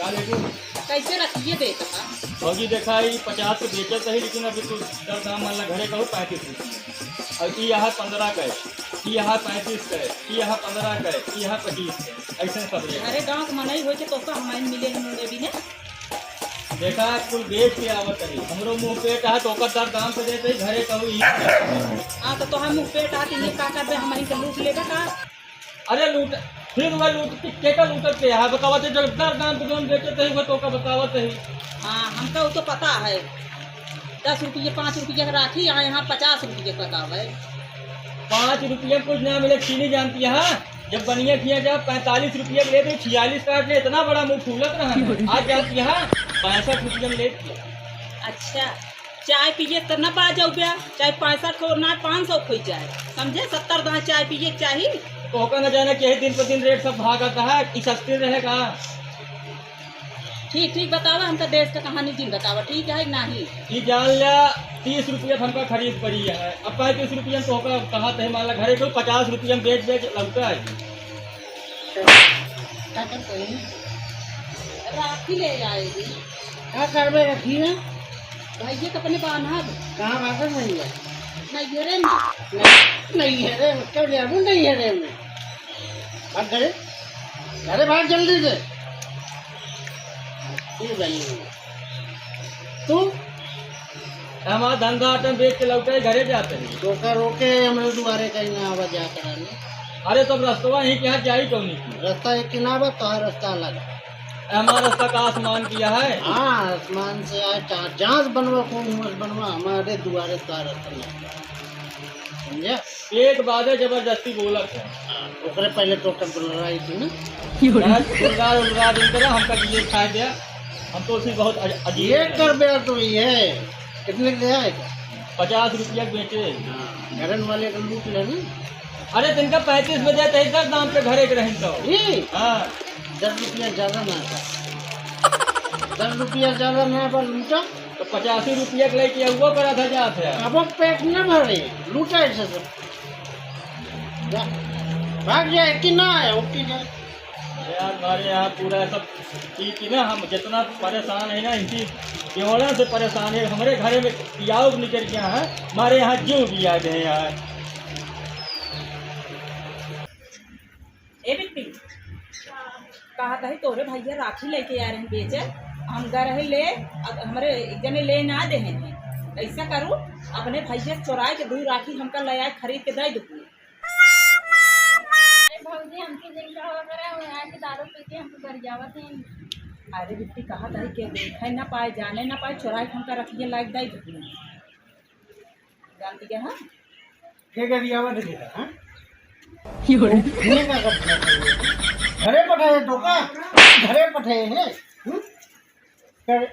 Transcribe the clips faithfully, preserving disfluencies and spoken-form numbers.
कैसे रखिए देत है? भौजी देखा, ई पचास के बेचत है, लेकिन अभी तू दर दाम मान ला, घरे कहू पैंतीस रुपये। और ई यहाँ पन्द्रह का है, ई यहाँ पैंतीस का है, ई यहाँ पन्द्रह का है, ई यहाँ पच्चीस का है, ऐसे सब रेट। अरे गाँव के मनई होइके तोका हमारे मिले हैं मुंडे भी ने। देखा, कुल बेच के आवत है, हमरो मुँह पेट है, तोका दर दाम पे देते ही घरे कहू ई। हाँ, तो तोहार मुँह पेट है, तो ये का करबे, हमारी के लूट लेबे का? अरे लूट, फिर वह लूट के, के का लूटत के है? बतावा तो, जब दर दाम पे जौन बेचत है, वो तोका बतावत है। हाँ, हमका वो तो पता है। दस रुपये, पाँच रुपये के राखी, यहाँ, यहाँ पचास रुपये के बतावे। पाँच रुपये कुछ ना मिले, चीनी जानती है, हाँ? जब बनिया किया जा, पैंतालीस रुपये के लेते, छियालीस काट ले, इतना बड़ा मुँह फूलत रहा है। आज जानती है, हाँ? पैंसठ रुपये में लेती है। अच्छा, चाय पिए त न पा जाऊ बे, चाहे पैंसठ हो ना, पाँच सौ खोई जाए, समझे? सत्तर दहा चाय पिए के चाही। तो ओकर न जाने कि यही दिन पर दिन रेट सब भागत है कि सस्ते रहेगा। ठीक, ठीक बतावा, हमका देश का कहानी जिन बतावा, ठीक है कि नाही? ई जान ल्या, तीस रुपया त हमका खरीद पड़ी है, अब पैंतीस रुपया में तो ओकरा कहा थे, मान ला घरे को पचास रुपया में बेच बेच लौटा है। का करत है? राखी ले आए ही। का करबे रखी में? भैया के अपने बान्हब। कहाँ बाटे भैया? नैहरे में। नहीं, नैहरे में, कब जाबू नैहरे में? भाग घरे, घरे भाग जल्दी से। तू बनी। तू? हमारा धंधा आटम बेच के लौटे घरे जाते हैं। तोका रोके हमरे दुआरे कहीं ना आवा जा कराने। अरे, तब रस्तवा ही क्या जाई कौनी की? रास्ता एक किनारा बा, तोहार रास्ता अलग है। हमारा रास्ता का आसमान किया है? हाँ, आसमान से आए, चार जांच बनवा, खूब मस्त बनवा, हमारे दुआरे तोहार रास्ता नहीं। समझे? एक बात है, जबरदस्ती बोलत है। हाँ, ओकरे पहले तो कब लड़ाई थी ना? यार, गुलराज, गुलराज, इनकरा हमका ये खाए दिया। हम तो उसी बहुत अज-, अजीब ये है। कर बे तो ये। कितने के ले आए? पचास रुपया के बेचे। हाँ, घरन वाले को लूट ले ना। अरे, तिनका पैंतीस बजे तक दस दाम पे घरे के रहिन तो। ई? हाँ। दस रुपया ज्यादा ना था। दस रुपया ज्यादा ना बा लूटा। तो पचासी रुपया के लेके अगुआ करा था जात है। अब पेट न भरे, लूटा ऐसे सब। जा, भाग जाए कि ना आए, ओके जाए। अरे यार, हमारे यहाँ पूरा सब ठीक है ना, हम जितना परेशान है ना, इनकी बेवड़ा से परेशान है। हमारे घरे में पियाऊ निकल गया है, हमारे यहाँ जीव भी आ गए हैं यार। ए बिट्टी, कहा तही तोरे भैया राखी लेके आ रहे हैं बेचे, हम गए रहे ले, अब हमरे एक जने ले ना दे हैं। ऐसा करू, अपने भैया से चोराए के दू राखी हमका ले आए, खरीद के दे दू। अरे भौजी, हमके जिनका हो करे, वो यहाँ के दारू पी के हमको गरियावत हैं। अरे बिट्टी, कहा तही के देखे ना पाए, जाने ना पाए, चोराए के हमका रखिए लायक दे दू। जानती क्या है? के गरियावत है बेटा, हाँ? क्यों रे? ये का करता है? घरे पठाए तो का? घरे पठाए हैं? हम्म? कर,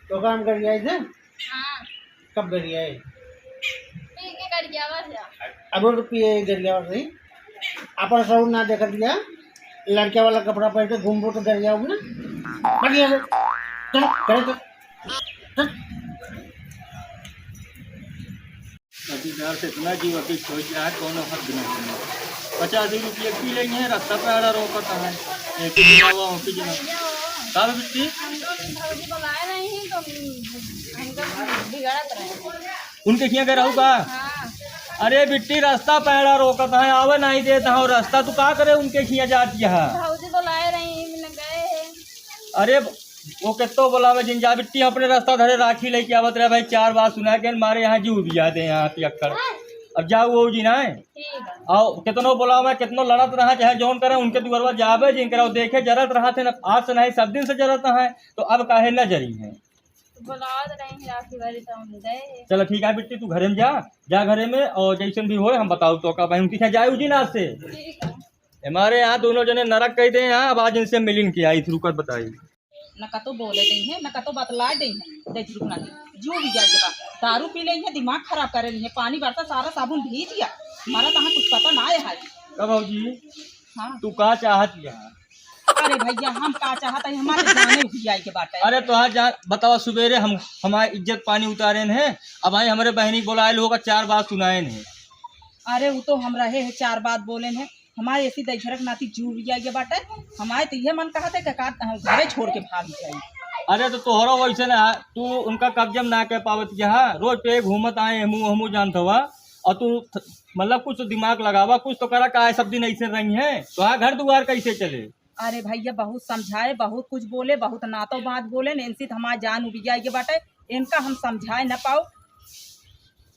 तो काम कर गया इधर? हाँ। कब कर गया है? पी के गरियावत है। अब वो तो पिए गरियावत नहीं। अपन सऊर ना देखत गया। लड़के वाला कपड़ा पहन के घूमबो तो गरियाओ ना। बढ़िया से। चल, करे तो। चल। पटीदार से इतना जीव अभी खोज रहा है, कौनो हद नहीं है। पचास रुपये पी लेंगे, रास्ता पे आड़ा रोकता है। एक ही जगह हुआ, एक ही जगह। का बे बिट्टी? हमको भौजी बुलाए नहीं, तो हमको बिगड़त रहे। उनके खिया गए रहू का? हाँ। अरे बिट्टी, रास्ता पे आड़ा रोकता है, आवे नहीं देता है, और रास्ता तू का करे उनके खिया जाती है? भौजी बुलाए रही, मिल गए हैं। अरे वो कितो बोलावे जिन जा बिट्टी, अपने रास्ता धरे राखी लेके आवत रहे भाई, चार बात सुना के मारे यहाँ जीव भी आते हैं यहाँ पियक्कड़। अब जाओ वो जी ना है। ठीक है। आओ कितनो बोलावे, कितनो लड़त रहा, चाहे जौन करे, उनके दुआरवा जावे जिन करे, देखे जरत रहा थे ना, आज से नहीं सब दिन से जरत है, तो अब काहे न जरी है? बुलावत रही राखी वाली तो हम गए। चलो ठीक है बिट्टी, तू घरे में जा, जा घरे में, और जैसन भी होए हम बताओ तो का भाई, उनके यहाँ जाए उजी ना आज से। ठीक है। हमारे यहाँ दोनों जने नरक कह दे यहाँ, अब आज इनसे मिलिन के आई, रुकत बताई। न कतो बोले दे हैं, न कतो बतलाए दे हैं, दे रुक ना दे। जो भी जाए बा, दारू पी ले हैं, दिमाग खराब करे ले हैं, पानी बरसा सारा साबुन भीज गया, हमारा तहाँ कुछ पता ना है हाल। का भौजी? हाँ। तू का चाहत यहाँ? अरे भैया, हम का चाहत है, हमारे जाने भी आए के बाटे। अरे तोहार जान, बतावा, सुबेरे हम, हमारे इज्जत पानी उतारेन है, अब आई हमरे बहनी बोलाए लोग, चार बात सुनाएन है। अरे वो तो हम रहे हैं, चार बात बोलेन है, हमारे ऐसी दहिजरक नाती जू भी आई बाटे। हमारे तो ये मन कहत है कि का हम घरे छोड़ के भाग जाई। अरे तो तोहरो वैसे ना, तू उनका कब्जे में ना कर पावत है, हाँ? रोज पे घूमत आए, हमू, हमू जानत हवा। और तू थ-, मतलब कुछ तो दिमाग लगावा, कुछ तो करा, काहे सब दिन ऐसे रही है? तो हाँ, घर दुआर कैसे चले? अरे भैया, बहुत समझाए, बहुत कुछ बोले, बहुत नातो बात बोले, इनसे तो हमार जान उबिया के बाटे, इनका हम समझाए न पाओ,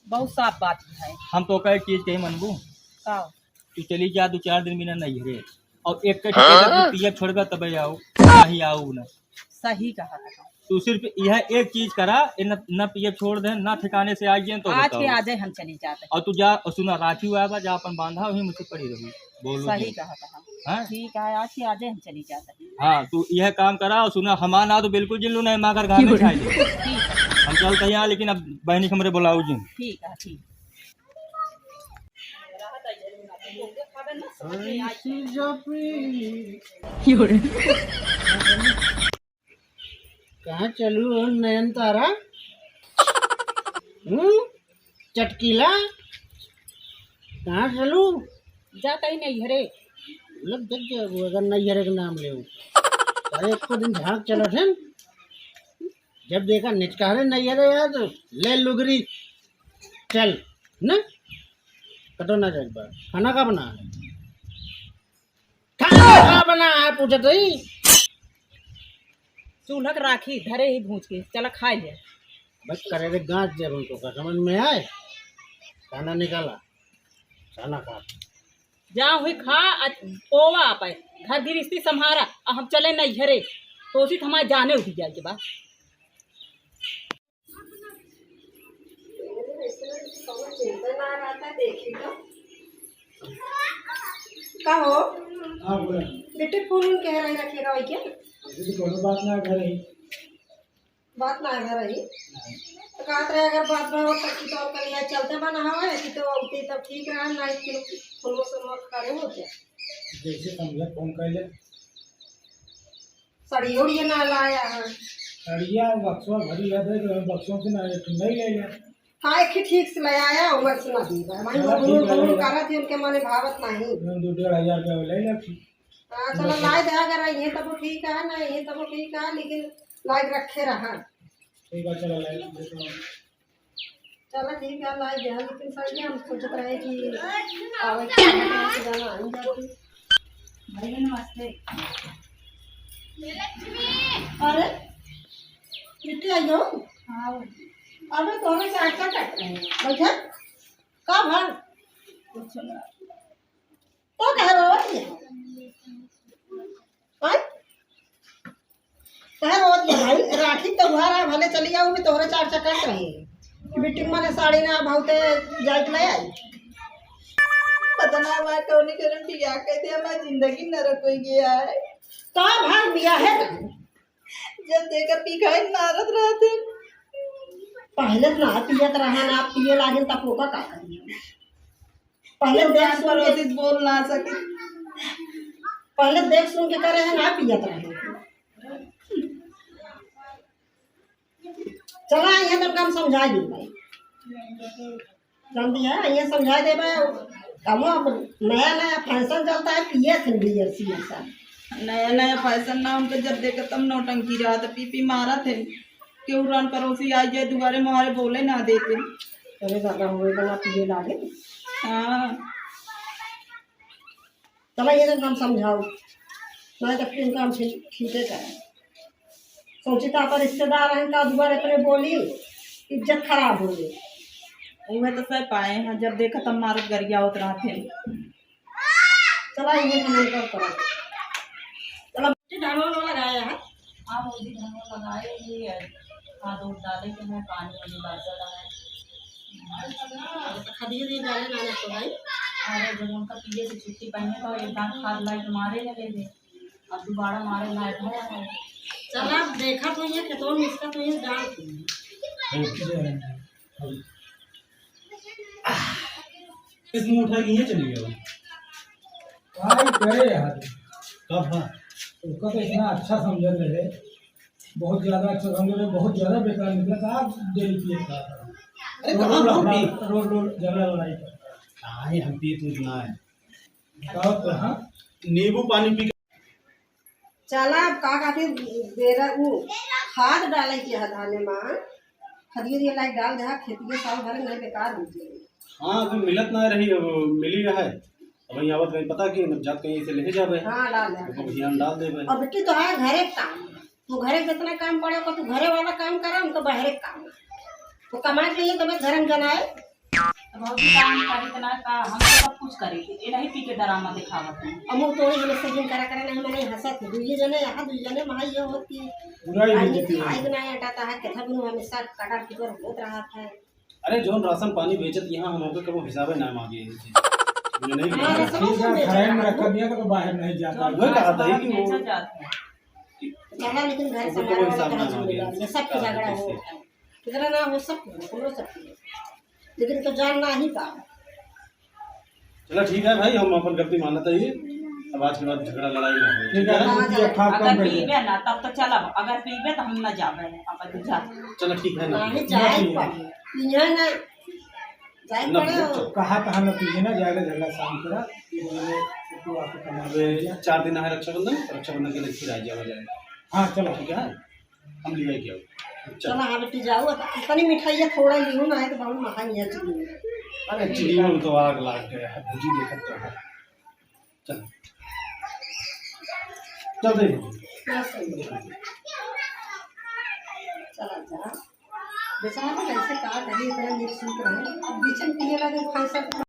बहुत साफ बात है। हम तो कहे चीज कही मनबू? का? तू चली जा दो चार दिन बिना नैहरे, और एक के ठिकाने हाँ? तू पिए छोड़बा तबे आओ, नहीं आओ ना। सही कहा था। तू सिर्फ यह एक चीज करा, ए न, न पिए छोड़ दे, ना ठिकाने से आइए तो आज बताओ। के आजे हम चली जाते हैं। और तू जा, और सुना, राखी हुआ बा, जा अपन बांधा, वहीं मुझसे पड़ी रही। बोलो सही जी। कहा था हम। हाँ? ठीक है, आज के आजे हम चली जाते हैं। हाँ, तू यह काम करा और सुना, हमार ना तो बिल्कुल जिन लू, नहीं माँ घर गाँव में क्यों? छाई दे। ठीक है। हम चलते हैं यहाँ, लेकिन अब बहनी के हमरे बुलाओ जिन। ठीक है, ठीक। कहाँ चलू हो नयन तारा? हम्म? चटकीला? कहाँ चलू? जा कहीं नैहरे। लग देख के वो अगर नैहरे के नाम ले। अरे एको दिन झाँक चलत है। जब देखा निचकारे नैहरे यार तो ले लुगरी। चल, न? कटो ना जाए एक बार। खाना का बना है? खाना का बना है, पूछत रही। चूल्हा के राखी धरे ही भूज के, चला खाए ले। बस करे रे गांठ जब उनको का समझ में आए, खाना निकाला, खाना खा। जा हुई खा, अ, पोवा आप है। घर गिरस्ती संभारा, अ हम चले नैहरे। तो उसी तो हमारे जाने उठी जाए के बाद। का हो? हाँ, बोला। बेटे, फोन उन कह रहे रखेगा वही क्या? अभी तो कोनो बात ना घर ही। बात ना घर ही। हाँ। तो कहत रहे, अगर बात ना हो, तब की तो कल यहाँ चलते बना हवा है कि तो उठती तब ठीक रहा, ना कि फोन से करे हो क्या? जैसे समझा, फोन कर ले। सड़िया उड़िया ना लाया है। सड़िया बक्सवा भरी है, देख रहे हो, बक्सों से ना एक ठो नहीं ले गया। हाँ, एक ही ठीक से ले आया, उमर से ना दी भाई। वही चलो, वो ठीक है, गुलुल गुलुल ले लो। करत ही, उनके मने भावत नहीं। दो डेढ़ हजार रुपया ले ले ठीक। हाँ, चलो, लाई दे, अगर ये तब ठीक है, ना ये तब ठीक है, लेकिन लाइक रखे रहा। ठीक है, चलो, लाई दे। चलो ठीक है, लाई दे, लेकिन सर जी, हम सोचत रहे कि आवे के बाद जाना, हम जाते। भैया नमस्ते। अरे, बिट्टी आई हो? हाँ। अबे तोहरे से अच्छा कट रहे हैं। बैठा? का भा? कुछ ना। तो कह रहा है? आय? कहे रोवत ये भाई, राखी त्योहार आ, भले चली जाओ, भी तोहरे चार चक्कर कहीं। बिटिंग माने साड़ी ना बहुते जाइत ले आई। पता ना हमारे कौन करम बियाह कर दिया, हमारी जिंदगी नरक हो गया है। का भाग बियाह है? जब देखा पी खाए मारत रहते। पहले ना पियत रहा ना, पिए लागिन तब ओका का करी? पहले देख सुन के पड़ोसी बोल ना सके। पहले देख सुन के करे है ना पियत रहे। चला, ये तो काम समझा दी भाई। समझ दिया, ये समझा दे भाई। कमो अब नया नया फैशन चलता है, पिए थे बियर सी ऐसा। नया नया फैशन ना, उनको जब देखे तब नौटंकी रहा था, पी पी मारा थे। केहू रन पड़ोसी आ जाए दुआरे मुहारे बोले ना देते। अरे दादा, हुए तो ना पिए लागे। हाँ। चला, ये तो हम समझाओ, नहीं तो फिर काम फिर ठीके करे। सोची तो अपन रिश्तेदार हैं, का दुआरे अपने बोली, इज्जत खराब हो गई। उहे तो सह पाए हैं, जब देखा तब मारत गरियावत रहते हैं। चला, ये हम कर करो। चला, बच्चे धान वाला लगाया है। हाँ भौजी, धनवा लगाए ही है, खाद उद डाले के है, पानी वानी बरसत है। अरे तो खदिया दिए डाले ना तो भाई। अरे जब उनका पिए से छुट्टी पाए तो एक दांत खाद लाई के मारे लगे थे, अब दोबारा मारे लायक है। चला, देखा तो ये खेतों में इसका तो ये डाल। इसमें उठा के ये चली गया। भाई करे यार। कब? हाँ। उसका तो इतना अच्छा समझत रहे, बहुत ज्यादा अच्छा समझत रहे, बहुत ज्यादा बेकार निकला था। आप डेली पिए था। अरे रोज कहाँ रोज हम लफड़ा, पी- रोज रोज झगड़ा लड़ाई करता। काहे हम पी तू इतना है? नींबू पानी पी के चला, अब का कहते, बेरा उ खाद डाले के है धाने मा, खदिया दिया लाइक डाल दे, खेती के साल भर नहीं बेकार हो जाए। हाँ, अभी मिलत ना रही, अब मिली रहा है। अब वहीं आवत कहीं पता कि जब जात कहीं से ले जाबे। हाँ, डाल दे। तो बिहान डाल देबे। अब बेटी तो है घरे के काम, तू घरे के जितना काम पड़े को तू घरे वाला काम करा, हम तो बाहरे के काम। तो कमा के लिए तबे घर में जनाए। तो भौजी काम करी तो ना का, हम तो सब कुछ करी थी, ये नहीं पी के डरामा दिखावत है। अमूल तो वही हमें सही करा करे नहीं, मैंने हंसत दुइये जने यहाँ, दुइये जने वहाँ ये होती। बुराई हो आदमी जाती है। खाए के ना अटाता है, कितना दिन हमेशा कटा फिकर होत रहा था। अरे, जौन राशन पानी बेचत यहाँ हम ओकर कबो हिसाबे ना मांगे। मुझे नहीं हाँ, पता। राशन ठीक है, नहीं घर में बेचत। रखा दिया तो बाहर नहीं जाता। वही कहा था कि वो बेचा जाता है। चला, लेकिन घर ओकर संभालने कबो वाला हिसाब ना कहाँ मांगे। जिम्मेदार है? सबके झगड़ा हो। कितना ना हो, सब हो, कोनो सब हो। लेकिन तो जान ना ही पा। चला, ठीक है भाई, हम अपन गलती मानत है। अब आज के बाद झगड़ा लड़ाई ना हो, ठीक है, ठीक है? हाँ, तू जा। अच्छा, अगर पीबे ना, तब तो चलब, अगर पीबे तो हम ना जाबे, अपन तू जा। चला, ठीक है ना। नहीं, जाए पड़ी। पीहे ना, जाए ना, पड़े। वो तो कहा, कहा ना पीहे ना, जाएगा झगड़ा शांत करा। ये बोले, तो आपको कमाल अबे, कर दिया। चार दिन है रक्षाबंधन, रक्षाबंधन के लिए फिर आ जाओ, आ जाए। हाँ, चलो। ठीक है, हम ले आए क्या? चलो। चलो, हाँ बेटी, जाओ। अब इतनी मिठाइयाँ थोड़ा लियो ना, है तो बहुत महंगा नहीं है चीनी। अरे, चीनी में तो आग लाग गया है, भुजी देखत तो है। चल। चल दे। बस, चला जा। बेचारा कैसे का करी, इतना नीक सूत रहे। अब बीच में पिए लगे, खाए सब।